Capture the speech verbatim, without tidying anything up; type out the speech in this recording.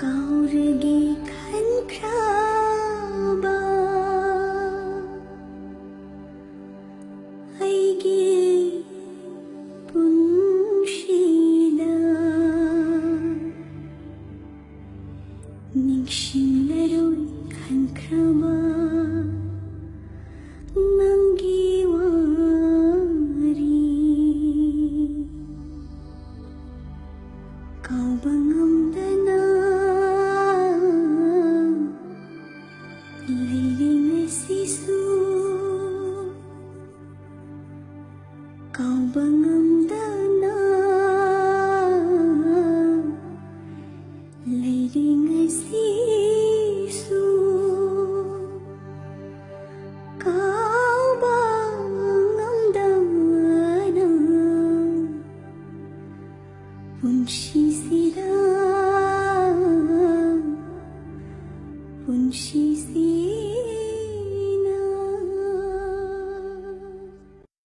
ꯀꯥꯎꯔꯒꯦ ꯈꯟꯈ꯭ꯔꯕ ꯑꯩꯒꯤ ꯄꯨꯟꯁꯤꯗ ꯅꯤꯡꯁꯤꯡꯂꯔꯣꯏ ꯈꯟꯈ꯭ꯔꯕ ꯅꯪꯒꯤ ꯋꯥꯔꯤ꯫ ꯀꯥꯎꯕ ꯉꯝꯗꯅ ꯂꯩꯔꯤ ꯉꯁꯤꯁꯨ꯫ ꯀꯥꯎꯕ ꯉꯝꯗꯅ ꯂꯩꯔꯤ ꯉꯁꯤꯁꯨ꯫ ꯀꯥꯎꯕ ꯉꯝꯗꯅ ꯄꯨꯟꯁꯤꯁꯤꯗ, ꯄꯨꯟꯁꯤꯁꯤ